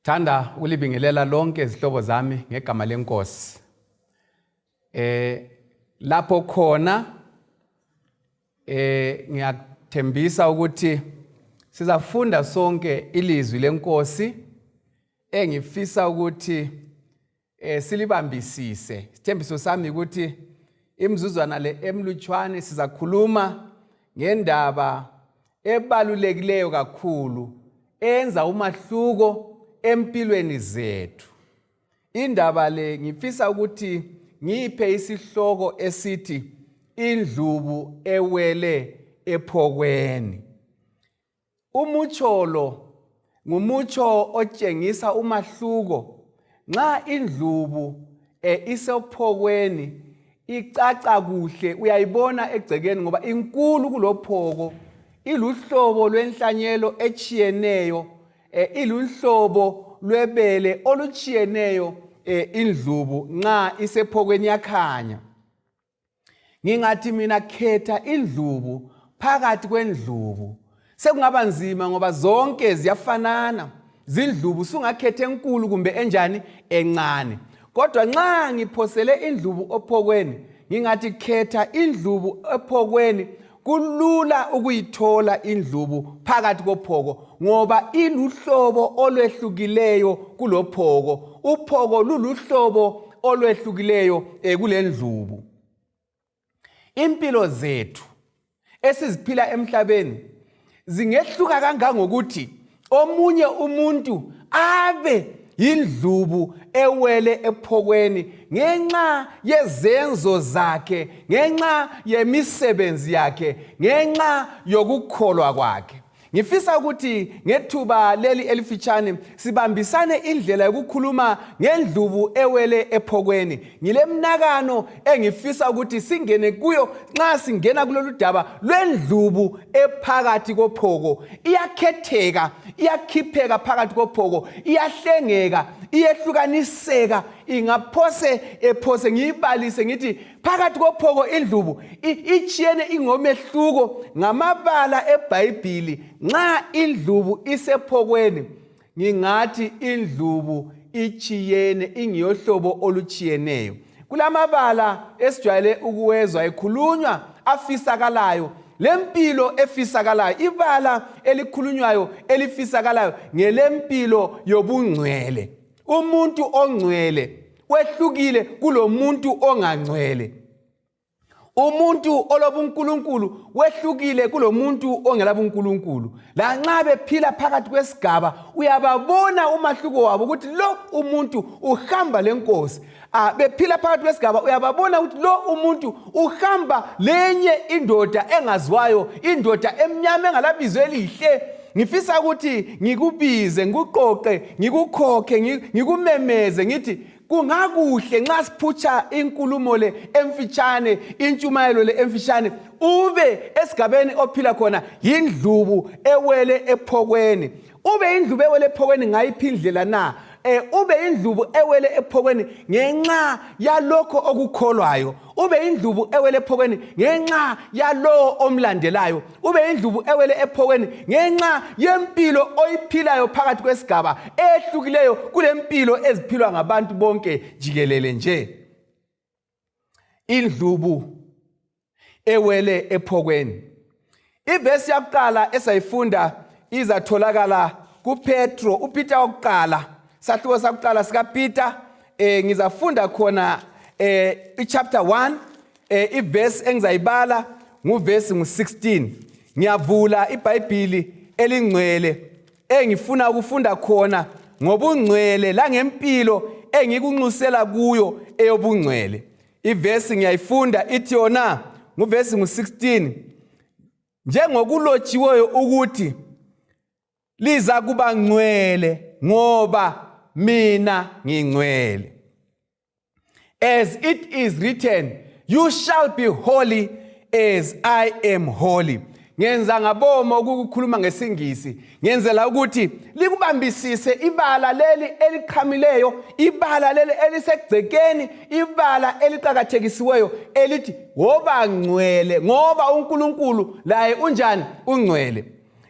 Thanda ulibingelela lonke izihlobo zami ngegama lenkosi. Lapho khona ngiyathembisa ukuthi sizafunda sonke ilizwi lenkosi engifisa ukuthi silibambisise. Isithembiso sami ukuthi imizuzwana le emlutshwane sizakhuluma ngendaba ebalulekileyo kakhulu enza umahluko empilweni zethu. Indaba le ngifisa ukuthi ngiphe isihloko esithi Indlubu ewele Ephokweni. Umucholo ngumucho otshengisa umahluko. Nxa indlubu isephokweni icaca kuhle uyayibona egcekeni ngoba inkulu kulophoko, iluhlobo lwenhlanyelo echiyeneyo, iluhlobo lwebele oluchiyeneyo indlubu nxa isephokweni yakhanya. Ngingathi mina khetha indlubu phakathi kwendlubu. Sekungaba nzima ngoba zonke ziyafanana. Zindlubu sungakhethe enkulu kumbe enjani encane. Kodwa nxa ngiphosele indlubu ophokweni, ngingathi khetha indlubu ephokweni, kulula ukuyithola indlubu phakathi kophoko ngoba iluhlobo olwehlukileyo kulophoko. Uphoko luluhlobo olwehlukileyo kulendlubu. Impilo zethu esiziphila emhlabeni zingehluka kangangokuthi omunye umuntu abe indlubu ewele ephokweni ngenxa yezenzo zakhe, ngenxa yemisebenzi yakhe, ngenxa yokukholwa kwakhe. Ngifisa ukuthi ngethuba leli elifitshane sibambisane indlela yokukhuluma ngendlubu ewele ephokweni. Ngilemnakano engifisa ukuthi singene kuyo nxa singena kulolu daba lwendlubu ephakathi kophoko. Iyakhetheka, iyakhipheka phakathi kophoko, iyahlengeka, iyehlukaniseka, ingaphose ngiyibalise ngithi phakathi kophoko indlubu ichiyene ingomehluko ngamabala eBhayibhili. Nxa indlubu isephokweni ngingathi indlubu ichiyene ingiyohlobo oluchiyeneyo. Kulamabala esijwayele ukuwezwa ekhulunywa afisakalayo. Lempilo efisakalayo, ibala elikhulunywayo elifisakalayo ngelempilo yobungcwele. Umuntu ongcwele wehlukile kulomuntu ongangcwele. Umuntu olobunkulunkulu wehlukile kulomuntu ongelabunkulunkulu. Lanxa bephila phakathi kwesigaba uyababona umahluko wabo ukuthi lo umuntu uhamba lenkosi. Bephila phakathi kwesigaba uyababona ukuthi lo umuntu uhamba lenye indoda engaziwayo, indoda emnyama engalabizwe elihle. Ngifisa ukuthi ngikubize, ngikuqoqe, ngikukhokhe, ngikumemeze ngithi kungakuhle nxa siphutsha inkulumo le emfitshane, intshumayelo le emfitshane, ube esigabeni ophila khona indlubu ewele ephokweni. Ube indlubu ewele ephokweni ngayiphi indlela na? Ube indlubu ewele ephokweni ngenxa yalokho okukholwayo. Ube indlubu ewele ephokweni ngenxa yalo omlandelayo. Ube indlubu ewele ephokweni ngenxa yempilo oyiphilayo phakathi kwesigaba ehlukileyo kulempilo eziphilwa ngabantu bonke jikelele nje. Indlubu ewele ephokweni. Ivesi yakuqala esayifunda izatholakala kuPetro, uPeter wokuqala. Sahluko sakuqala sikaPeter, ngizafunda khona chapter 1, iverse engizayibala nguvesi ngu-16. Ngiyavula iBhayibhili elingcwele engifuna ukufunda khona ngobungcwele langempilo engikunxusela kuyo eyobungcwele. Ivesi ngiyayifunda ithi yona nguvesi ngu-16, njengokulotshiweyo ukuthi liza kuba ngcwele ngoba mina ngingcwele. As it is written, you shall be holy as I am holy. Ngenza ngaboma ukukhuluma ngesingisi. Ngenzela ukuthi likubambisise ibala leli eliqhamileyo, ibala leli elisegcekeni, ibala eliqhakathekisiweyo elithi woba ngcwele ngoba uNkulunkulu laye unjani ungcwele.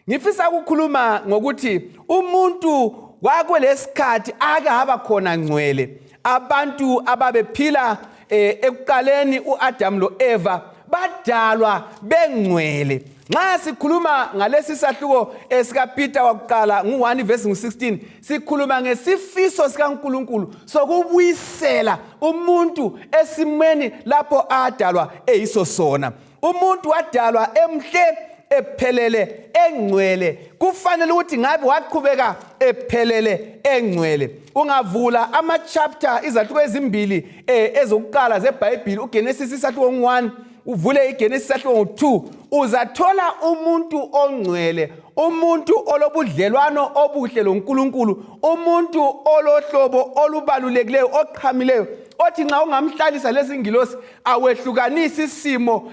Ngifisa ukukhuluma ngokuthi umuntu kwakulesikhathi ake haba khona ngcwele abantu ababephila ekuqaleni uAdam loEva badalwa bengcwele. Nxa sikhuluma ngalesi sahluko esikaPeter wakuqala ngu1 verse 16 sikhuluma ngesifiso sikaNkulunkulu sokubuyisela umuntu esimweni lapho adalwa eyiso sona. Umuntu wadalwa emhle ephelele engcwele, kufanele ukuthi ngabe waqhubeka ephelele engcwele. Ungavula ama chapter izahluko ezimbili ezokuqala zeBhayibheli, uGenesis isahluko 1 uvule iGenesis isahluko 2, uzathola umuntu ongcwele, umuntu olobudlelwano obuhle loNkulunkulu, umuntu olohlobo olubalulekileyo oqhamileyo, othi nxa ungamhlalisa lezi ngilosi awehlukanisi isimo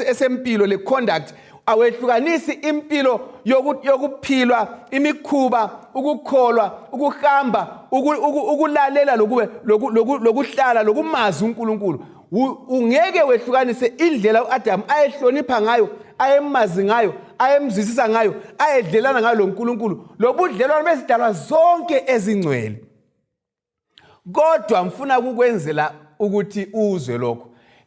esempilo le conduct, awehlukanisi impilo yokuphilwa, imikhuba, ukukholwa, ukuhamba, ukulalela lokuhlala lokumazi uNkulunkulu. Ungeke wehlukanise indlela uAdam ayehlonipha ngayo, ayemazi ngayo, ayemzwisisa ngayo, ayedlelana ngayo loNkulunkulu, lobudlelwano bezidalwa zonke ezingcwele. Kodwa mfuna ukukwenzela ukuthi uzwe lokho.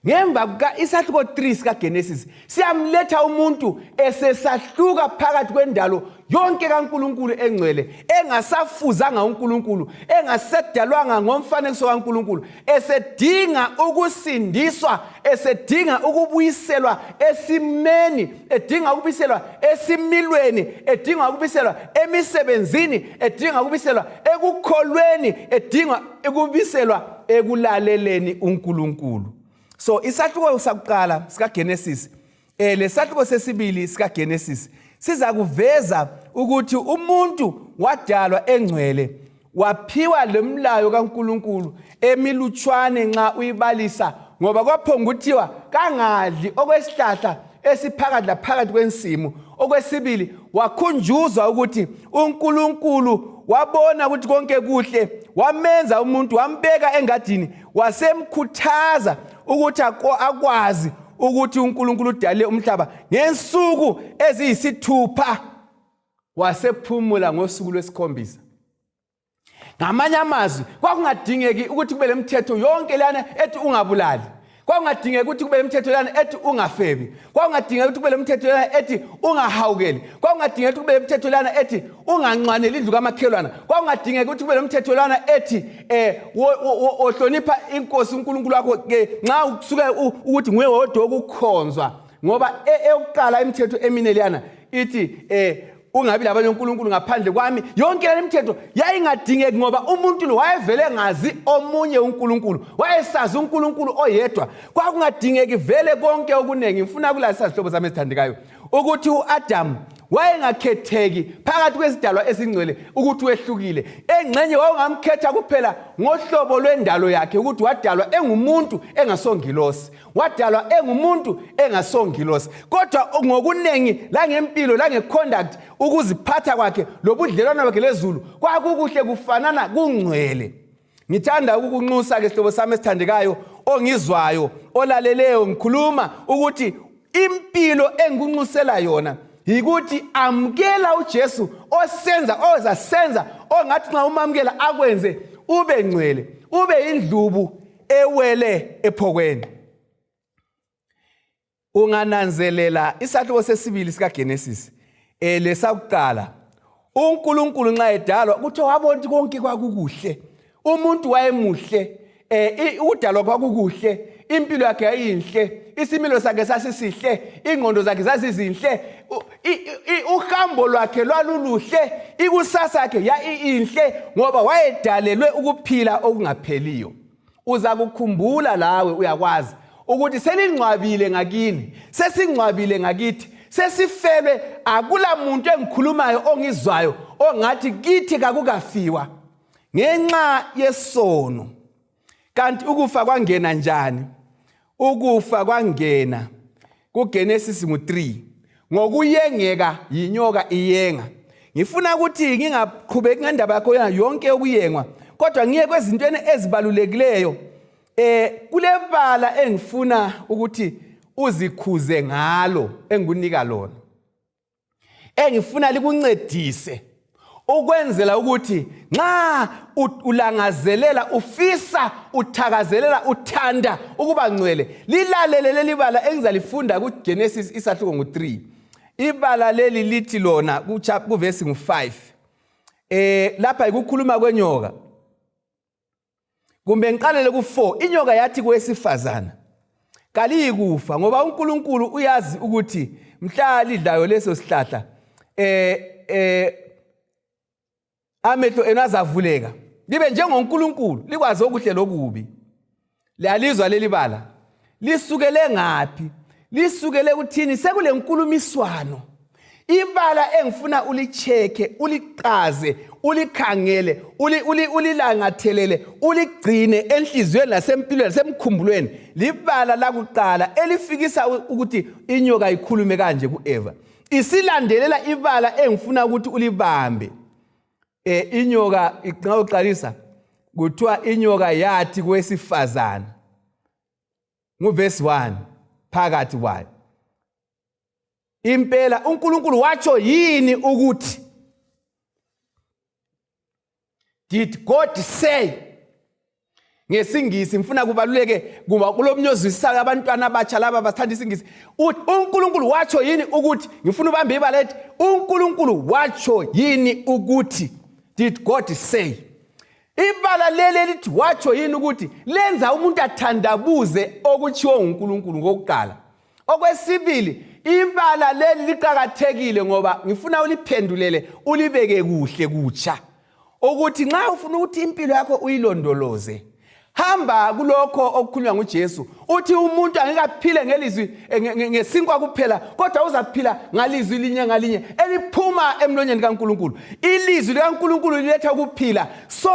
Ngemva isahluko 3 sikaGenesis siyamletha umuntu esesahluka phakathi kwendalo yonke kaNkulunkulu engcwele, engasafuzanga uNkulunkulu, engasedalwanga ngomfanekiso kaNkulunkulu, esedinga ukusindiswa, esedinga ukubuyiselwa esimeni, edinga ukubuyiselwa esimilweni, edinga ukubuyiselwa emisebenzini, edinga ukubuyiselwa ekukholweni, edinga ukubuyiselwa ekulaleleni uNkulunkulu. So isahluko sakuqala sikaGenesis lesahluko sesibili sikaGenesis siza kuveza ukuthi umuntu wadalwa engcwele, waphiwa lemlayo kaNkulunkulu emilutshwane nxa uyibalisa, ngoba kwaphonguthiwa kangadli okwesihlahla esiphakathi laphakathi kwensimu. Okwesibili, wakhunjuzwa ukuthi uNkulunkulu wabona ukuthi konke kuhle, wamenza umuntu, wambeka engadini, wasemkhuthaza ukuthi akwazi ukuthi uNkulunkulu udale umhlaba ngensuku eziyisithupha, wasephumula ngosuku lwesikhombisa. Ngamanye amazwi, kwakungadingeki ukuthi kube lemithetho yonke lana ethi ungabulali, kwakungadingeki ukuthi kube lemithetho lana ethi ungafebi, kwakungadingeki ukuthi kube lemithetho lana ethi ungahawukeli, kwakungadingeki ukuthi kube lemithetho lana ethi unganqwaneli indlu kamakhelwana, kwakungadingeki ukuthi kube lemithetho lana ethi ohlonipha inkosi uNkulunkulu wakho nxa usuka ukuthi nguwe wodwa okukhonzwa, ngoba eyokuqala imithetho emine lana ithi ungabi labanye uNkulunkulu ngaphandle kwami. Yonke le mithetho yayingadingeki ngoba umuntu lo wayevele ngazi omunye uNkulunkulu, wayesazi uNkulunkulu oyedwa. Kwakungadingeki vele konke okunengi. Ngifuna kulalisa izihlobo zami ezithandekayo ukuthi uAdam wayengakhetheki phakathi kwezidalwa ezingcwele ukuthi wehlukile. Engxenye wawungamkhetha kuphela ngohlobo lwendalo yakhe ukuthi wadalwa engumuntu engasongilosi, wadalwa engumuntu engasongilosi. Kodwa ngokunengi la ngempilo la ngeconduct, ukuziphatha kwakhe lobudlelwano bakhe lezulu kwakukuhle, kufanana kungcwele. Ngithanda ukukunxusa ke sihlobo sami esithandekayo, ongizwayo, olaleleyo ngikhuluma ukuthi impilo engunxusela yona yikuthi amkela uJesu ozasenza ongathi nxa umamkela akwenze ube ngcwele, ube indlubu ewele ephokweni. Ungananzelela isahluko sesibili sikaGenesis lesakuqala, uNkulunkulu nxa edalwa kuthiwa wabona ukuthi konke kwakukuhle, umuntu wayemuhle, udalwa kwakukuhle, impilo yakhe yayinhle, isimilo sakhe sasisihle, ingqondo zakhe zazizinhle, uhambo lwakhe lwaluluhle, ikusasa yakhe yayinhle, ngoba wayedalelwe ukuphila okungapheliyo. Uza kukhumbula lawe, uyakwazi ukuthi selingcwabile ngakini, sesingcwabile ngakithi, sesifelwe, akula muntu engikhulumayo ongizwayo ongathi kithi kakukafiwa ngenxa yesono. Kanti ukufa kwangena njani? Ukufa kwangena kuGenesis 3 ngokuyengeka yinyoka iyenga. Ngifuna ukuthi ngingaqhubeki ngendaba yakho yonke ukuyengwa, kodwa ngiye kwezintweni ezibalulekileyo kulebala engifuna ukuthi uzikhuze ngalo, engikunika lona, engifuna likuncedise ukwenzela ukuthi nxa ulangazelela ufisa uthakazelela uthanda ukuba ngcwele lilalele leli bala engizalifunda kuGenesis isahluko ngo3 ibala leli lithi lona kuverse ngo5 lapha ikukhuluma kwenyoka kumbe ngiqalele ku4 inyoka yathi kwesifazana kalikufa ngoba uNkulunkulu uyazi ukuthi mhla lidlayo leso sihlahla amehlo enu azavuleka libe njengoNkulunkulu likwazi okuhle lokubi liyalizwa leli bala lisukele ngaphi lisukele kuthini sekule nkulumiswano ibala engifuna ulicheke uliqaze ulikhangele ulilangathelele uligcine enhliziyweni nasempilweni nasemkhumbulweni libala lakuqala elifikisa ukuthi inyoka ikhulume kanje kuEva isilandelela ibala engifuna ukuthi ulibambe inyoka iqala uqalisa kuthiwa inyoka yathi kwesifazana nguverse 1 phakathi kwayo impela uNkulunkulu watsho yini ukuthi did God say ngesingisi ngifuna kubaluleke kuba kulomnyozwisayo abantwana abatsha laba bathanda isingisi uNkulunkulu watsho yini ukuthi ngifuna ubambe ibala ethi uNkulunkulu watsho yini ukuthi did God say ibala leli lithi watsho yini ukuthi lenza umuntu athandabuze okutshiwo uNkulunkulu ngokuqala okwesibili ibala leli liqhakathekile ngoba ngifuna uliphendulele ulibeke kuhle kutsha ukuthi nxa ufuna ukuthi impilo yakho uyilondoloze hamba kulokho okukhulunywa nguJesu uthi umuntu angeke aphile ngelizwi ngesinkwa kuphela kodwa uzaphila ngalizwi linye ngalinye eliphuma emlonyeni kaNkulunkulu ilizwi likaNkulunkulu liletha ukuphila so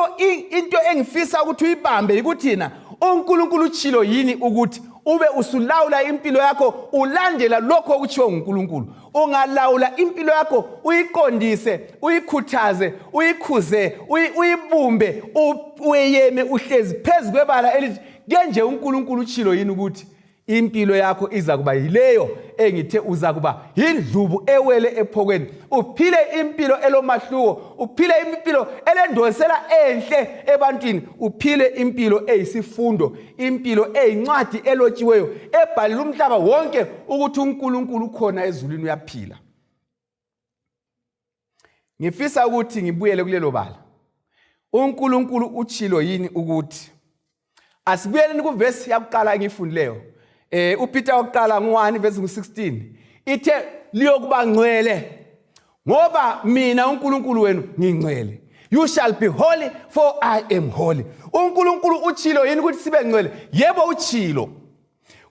into engifisa ukuthi uyibambe ikuthina uNkulunkulu utshilo yini ukuthi ube usulawula impilo yakho ulandela lokho okutshiwo nguNkulunkulu ungalawula impilo yakho uyiqondise uyikhuthaze uyikhuze uyibumbe uyeme uhlezi phezulu kwebala elithi kenje uNkulunkulu utshilo yini ukuthi impilo yakho iza kuba yileyo engithe uza kuba Indlubu Ewele Ephokweni uphile impilo elomahluko uphile impilo elendosela enhle ebantwini uphile impilo eyisifundo impilo eyincwadi elotshiweyo ebhalile umhlaba wonke ukuthi uNkulunkulu khona ezulwini uyaphila ngifisa ukuthi ngibuyele kulelo bala uNkulunkulu utshilo yini ukuthi asibuyeleni kuverse yakuqala engifundileyo uPeter waqala ngo1 verse 16 ithe liyokuba ngcwele ngoba mina uNkulunkulu wenu ngingcwele you shall be holy for I am holy uNkulunkulu utshilo yini ukuthi sibe ngcwele yebo utshilo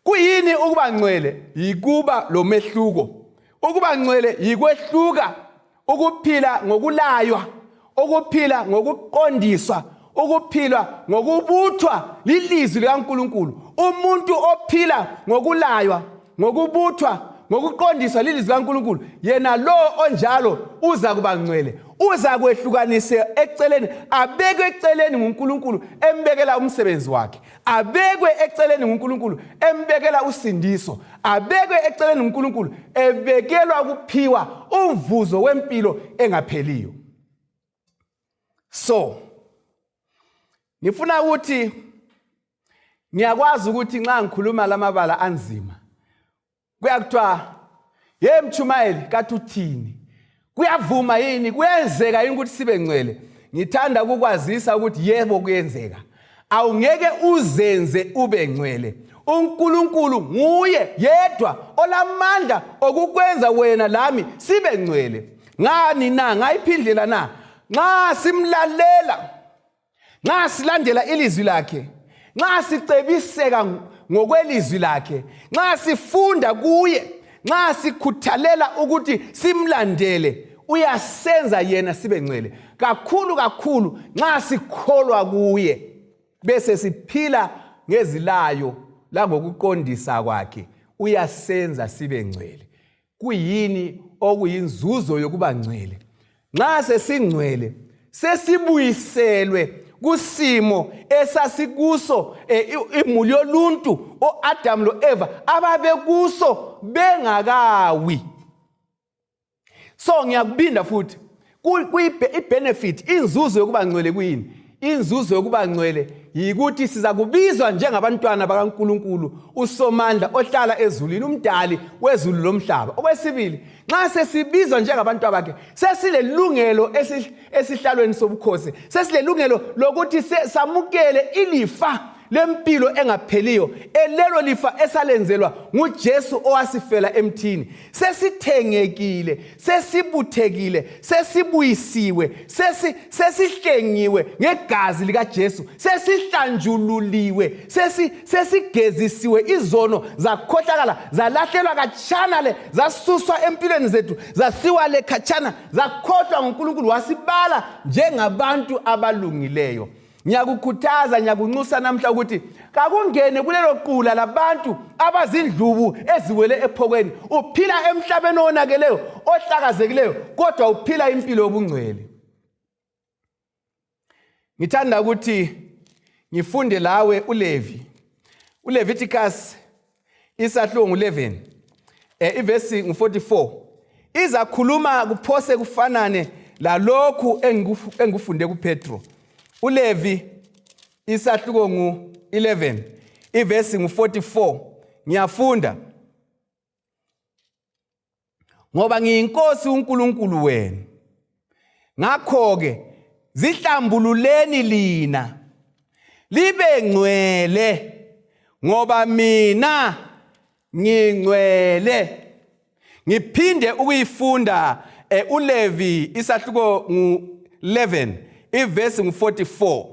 kuyini ukuba ngcwele yikuba lo mehluko ukuba ngcwele yikwehluka ukuphila ngokulaywa ukuphila ngokuqondiswa ukuphila ngokubuthwa lilizwi likaNkulunkulu umuntu ophila ngokulaywa ngokubuthwa ngokuqondiswa lilizwi likaNkulunkulu yena lo onjalo uza kuba ngcwele uza kwehlukanise eceleni abekwe eceleni nguNkulunkulu embekela umsebenzi wakhe abekwe eceleni nguNkulunkulu embekela usindiso abekwe eceleni nguNkulunkulu ebekelwa ukuphiwa umvuzo wempilo engapheliyo so ngifuna ukuthi ngiyakwazi ukuthi nxa ngikhuluma lamabala anzima kuyakuthiwa mchumayeli kathi uthini kuyavuma yini kuyenzeka yini ukuthi sibe ngcwele ngithanda ukukwazisa ukuthi yebo kuyenzeka awungeke uzenze ube ngcwele uNkulunkulu nguye yedwa olamandla okukwenza wena lami sibe ngcwele ngani na ngayiphindlela na nxa simlalela nxa silandela ilizwi lakhe nxa sicebiseka ngokwelizwi lakhe nxa sifunda kuye nxa sikhuthalela ukuthi simlandele uyasenza yena sibe ngcwele kakhulu nxa sikholwa kuye bese siphila ngezilayo la ngokuqondisa kwakhe uyasenza sibe ngcwele kuyini okuyinzuzo yokuba ngcwele nxa sesingcwele sesibuyiselwe kusimo esasikuso imuli yoluntu oAdam loEva ababekuso bengakawi so ngiyakubinda futhi i-benefit, inzuzo yokuba ngcwele kuyini? Inzuzo yokuba ngcwele yikuthi siza kubizwa njengabantwana bakaNkulunkulu uSomandla ohlala ezulwini, umdali wezulu lomhlaba. Okwesibili, nxa sesibizwa njengabantu bakhe, sesilelungelo esihlalweni sobukhosi, sesilelungelo lokuthi samukele ilifa lempilo engapheliyo, elelo lifa esalenzelwa nguJesu owasifela emthini. Sesithengekile, sesibuthekile, sesibuyisiwe, sesihlengiwe ngegazi likaJesu, sesihlanjululiwe, sesigezisiwe, izono zakhohlakala, zalahlelwa katshana le, zasuswa empilweni zethu, zasiwa le khatshana, zakhohlwa nguNkulunkulu wasibala njengabantu abalungileyo. Ngiyakukhuthaza, ngiyakunxusa namhla ukuthi kakungene kulelo qula labantu abazindlubu eziwele ephokweni. Uphila emhlabeni onakeleyo, ohlakazekileyo, kodwa uphila impilo yobungcwele. Ngithanda ukuthi ngifunde lawe uLeviticus isahluko 11 ivesi 44 izakhuluma kuphose kufanane lalokhu engikufunde kuPetro. uLevi isahluko 11 ivesi 44 ngiyafunda. Ngoba ngiyinkosi uNkulunkulu wenu, ngakho-ke zihlambululeni lina libe ngcwele, ngoba mina ngingcwele. Ngiphinde ukuyifunda uLevi isahluko 11 ivesi 44.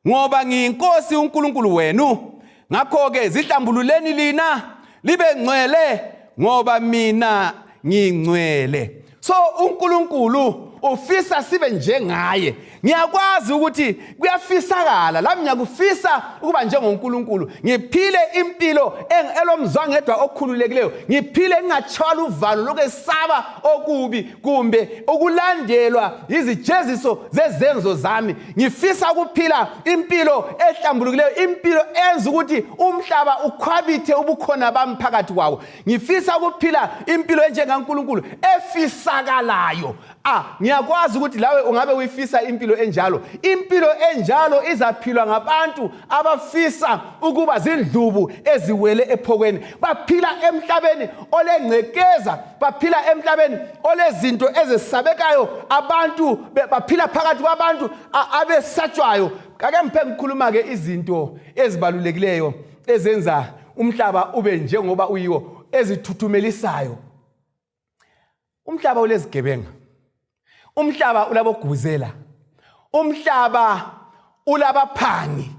Ngoba ngiyinkosi uNkulunkulu wenu, ngakho-ke zihlambululeni lina libe ngcwele, ngoba mina ngingcwele. So uNkulunkulu ufisa sibe njengaye. Ngiyakwazi ukuthi kuyafisakala lami, ngiyakufisa ukuba njengoNkulunkulu, ngiphile impilo elomzwangedwa okhululekileyo, ngiphile ngingachwala uvalo lokwesaba okubi kumbe ukulandelwa izijeziso zezenzo zami. Ngifisa ukuphila impilo ehlambulukileyo, impilo enza ukuthi umhlaba ukhwabithe ubukhona bami phakathi kwawo. Ngifisa ukuphila impilo enjengaNkulunkulu efisakalayo. Ngiyakwazi ukuthi lawe ungabe uyifisa impilo enjalo. Impilo enjalo izaphilwa ngabantu abafisa ukuba zindlubu eziwele ephokweni. Baphila emhlabeni olengcekeza, baphila emhlabeni olezinto ezisabekayo, abantu baphila phakathi kwabantu abesatshwayo. Ake mphe ngikhuluma ke izinto ezibalulekileyo ezenza umhlaba ube njengoba uyiwo, ezithuthumelisayo. Umhlaba ulezigebenga, umhlaba ulabogubuzela, umhlaba ulabaphangi,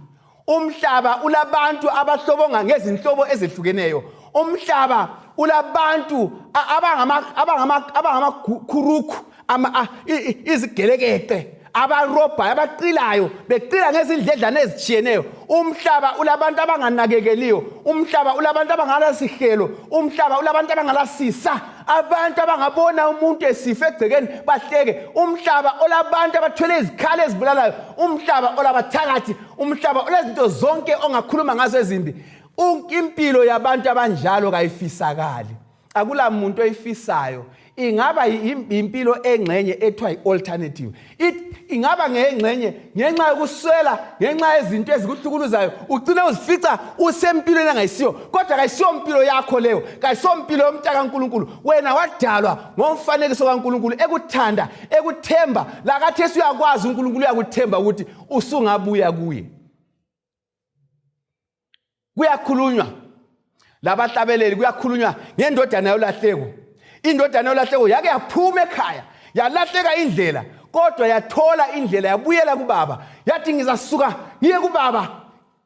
umhlaba ulabantu abahlobonga ngezinhlobo ezehlukeneyo, umhlaba ulabantu abangamakhuruku, izigelekete, abarobhayo, abaqilayo, beqila ngezindledlana ezitshiyeneyo. Umhlaba ulabantu abanganakekeliyo, umhlaba ulabantu abangalasihelo, umhlaba ulabantu abangalasisa, abantu abangabona umuntu esifa egcekeni bahleke, umhlaba olabantu abathwele izikhali ezibulalayo, umhlaba olabathakathi, umhlaba olezinto zonke ongakhuluma ngazo ezimbi. Impilo yabantu abanjalo kayifisakali. Akula muntu oyifisayo. Ingaba impilo engcenye ethiwa i-alternative. Ingaba ngengcenye ngenxa yokuswela, ngenxa yezinto ezikuhlukuluzayo, ugcina uzifica usempilweni engayisiyo. Kodwa kayisiyo impilo yakho leyo, kayisiyo impilo yomntaka kaNkulunkulu. Wena wadalwa ngomfanekiso kaNkulunkulu, ekuthanda, ekuthemba. Lakathesi uyakwazi uNkulunkulu uyakuthemba ukuthi usungabuya kuye. Kuyakhulunywa labahlabeleli, kuyakhulunywa ngendodana yolahleko. Indodana yolahleko yake yaphuma ekhaya, yalahleka indlela, kodwa yathola indlela, yabuyela kubaba. Yathi ngizasuka ngiye kubaba,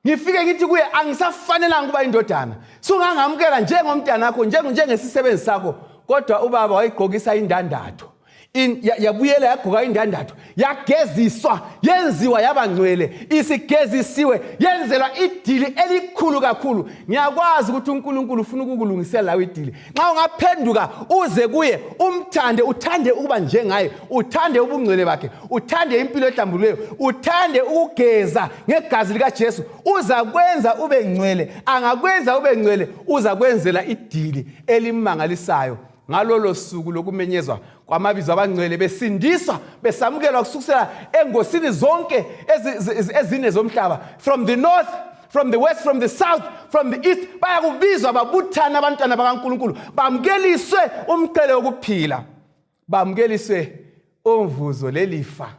ngifike ngithi kuye angisafanelanga kuba indodana. Sungangamukela njengomntana wakho, njengesisebenzi sakho. Kodwa ubaba wayigqokisa indandatho. Yabuyela yagqoka indandatho, yageziswa, yenziwa yabangcwele, isigezisiwe, yenzelwa idili elikhulu kakhulu. Ngiyakwazi ukuthi uNkulunkulu ufuna ukukulungisela lawe idili. Nxa ungaphenduka uze kuye, umthande, uthande ukuba njengaye, uthande ubungcwele bakhe, uthande impilo ehlambululeyo, uthande ukugeza ngegazi likaJesu, uzakwenza ube ngcwele. Angakwenza ube ngcwele, uzakwenzela idili elimangalisayo. ngalolo suku lokumenyezwa kwamabizo abangcwele besindiswa besamukelwa kusukela engosini zonke ezine zomhlaba, from the north, from the west, from the south, from the east. Bayakubizwa babuthana abantwana bakaNkulunkulu bamkeliswe umqele wokuphila, bamkeliswe umvuzo lelifa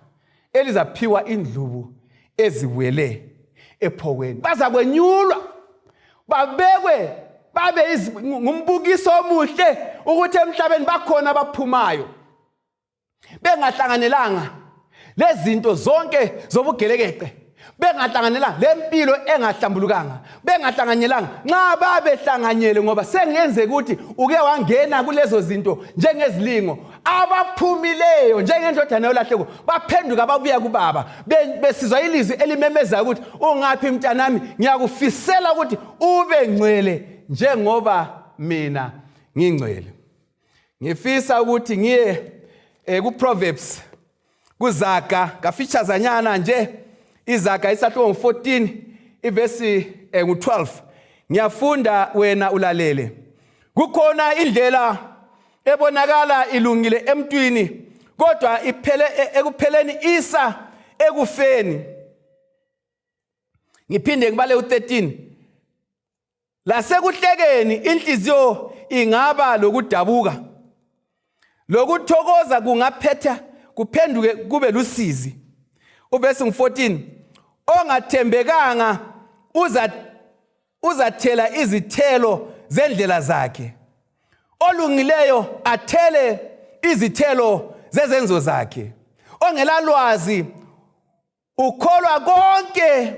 elizaphiwa indlubu eziwele Ephokweni. Bazakwenyulwa babekwe babe ngumbukiso omuhle ukuthi emhlabeni bakhona abaphumayo bengahlanganelanga lezinto zonke zobugelekeqe, bengahlanganelanga lempilo engahlambulukanga, bengahlanganyelanga nxa babehlanganyele, ngoba sengenzeka ukuthi uke wangena kulezo zinto njengezilingo. Abaphumileyo njengendodana yolahleko baphenduka babuya kubaba besizwa ilizwi elimemeza ukuthi ungaphi mntanami, ngiyakufisela ukuthi ube ngcwele njengoba mina ngingcwele. Ngifisa ukuthi ngiye ku-Proverbs, kuZaga kafeaturesanyana nje, iZaga isahluko 14 ivesi 12. Ngiyafunda wena ulalele. Kukhona indlela ebonakala ilungile emntwini, kodwa ekupheleni isa ekufeni. Ngiphinde ngibale u13. Lasekuhlekeni inhliziyo ingaba lokudabuka, lokuthokoza kungaphetha kuphenduke kube lusizi. Uvesi 14, ongathembekanga uzathela izithelo zendlela zakhe, olungileyo athele izithelo zezenzo zakhe. Ongelalwazi ukholwa konke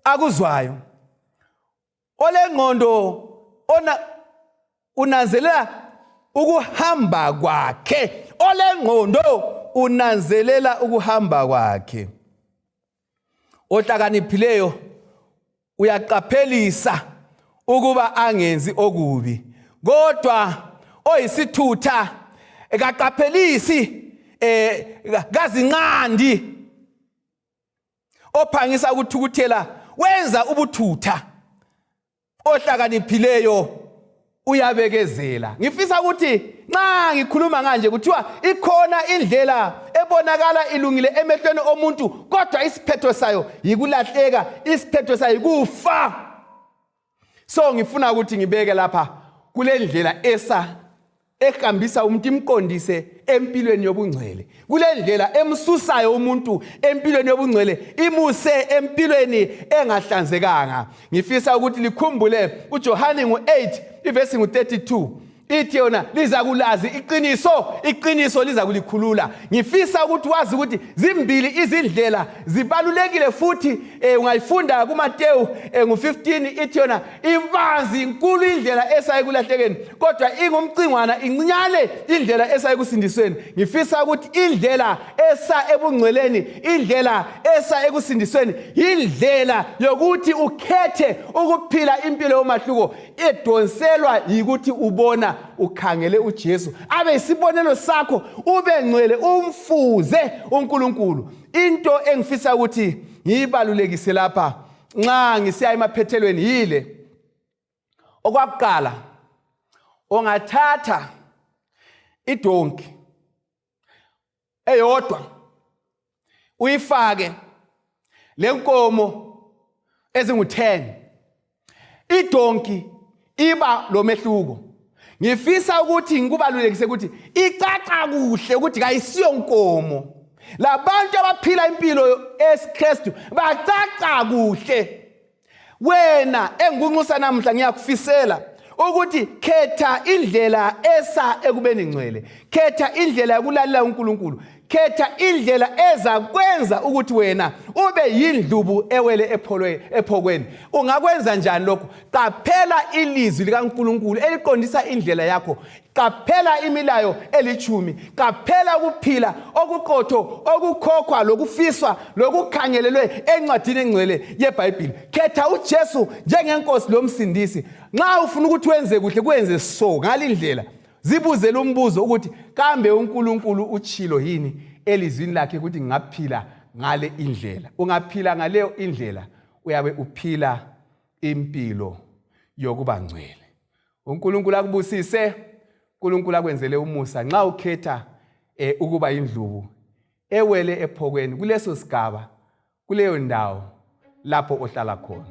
akuzwayo, olengqondo unanzelela ukuhamba kwakhe, olengqondo unanzelela ukuhamba kwakhe. Ohlakaniphileyo uyaqaphelisa ukuba angenzi okubi, kodwa oyisithutha ekaqaphelisi kazinqandi. Ophangisa ukuthukuthela wenza ubuthutha, ohlakaniphileyo uyabekezela. Ngifisa ukuthi nxa ngikhuluma kanje kuthiwa ikhona indlela ebonakala ilungile emehlweni omuntu, kodwa isiphetho sayo yikulahleka, isiphetho sayo yikufa. So ngifuna ukuthi ngibeke lapha kule ndlela ehambisa umuntu imqondise empilweni yobungcwele, kule ndlela emsusayo umuntu empilweni yobungcwele imuse empilweni engahlanzekanga. Ngifisa ukuthi likhumbule uJohane 8 ivesi 32, ithi yona lizakulazi iqiniso, iqiniso lizakulikhulula. Ngifisa ukuthi wazi ukuthi zimbili izindlela zibalulekile, futhi ungayifunda kuMateyu 15, ithi yona ibanzi inkulu indlela esaye kulahlekeni, kodwa ingumcingwana incane indlela esaye kusindisweni. Ngifisa ukuthi indlela esa ebungcweleni, indlela esa ekusindisweni, indlela yokuthi ukhethe ukuphila impilo yomahluko edonselwa yikuthi ubona ukhangele uJesu abe isibonelo sakho, ube ngcwele, umfuze uNkulunkulu. Into engifisa ukuthi ngiyibalulekise lapha nxa ngisiya emaphethelweni yile: okwakuqala, ongathatha idonki eyodwa uyifake lenkomo ezingu10, idonki iba lomehluko. Ngifisa ukuthi ngikubalulekise ukuthi icaca kuhle ukuthi kayisiyo nkomo. Labantu abaphila impilo eSkristu bacaca kuhle. Wena engunxusa namhla ngiyakufisela ukuthi khetha indlela esa ekubeni ngcwele, khetha indlela yokulalela uNkulunkulu, khetha indlela eza kwenza ukuthi wena ube yindlubu ewele Ephokweni. Ungakwenza njani lokho? Qaphela ilizwi likaNkulunkulu eliqondisa indlela yakho, qaphela imilayo eli10, qaphela ukuphila okuqotho, okukhokhwa, lokufiswa, lokukhangelelwe encwadini engcwele yeBhayibheli. Khetha uJesu njengenkosi lomsindisi. Nxa ufuna ukuthi wenze kuhle, kwenze so ngalindlela. Zibuzele umbuzo ukuthi kambe uNkulunkulu uchilo yini elizwini lakhe ukuthi ngaphila ngale indlela. Ungaphila ngaleyo indlela, uyabe uphila impilo yokuba ngcwele. uNkulunkulu akubusise, uNkulunkulu akwenzele umusa nxa ukhetha ukuba Indlubu, Ewele Ephokweni, kuleso sigaba, kuleyo ndawo lapho ohlala khona.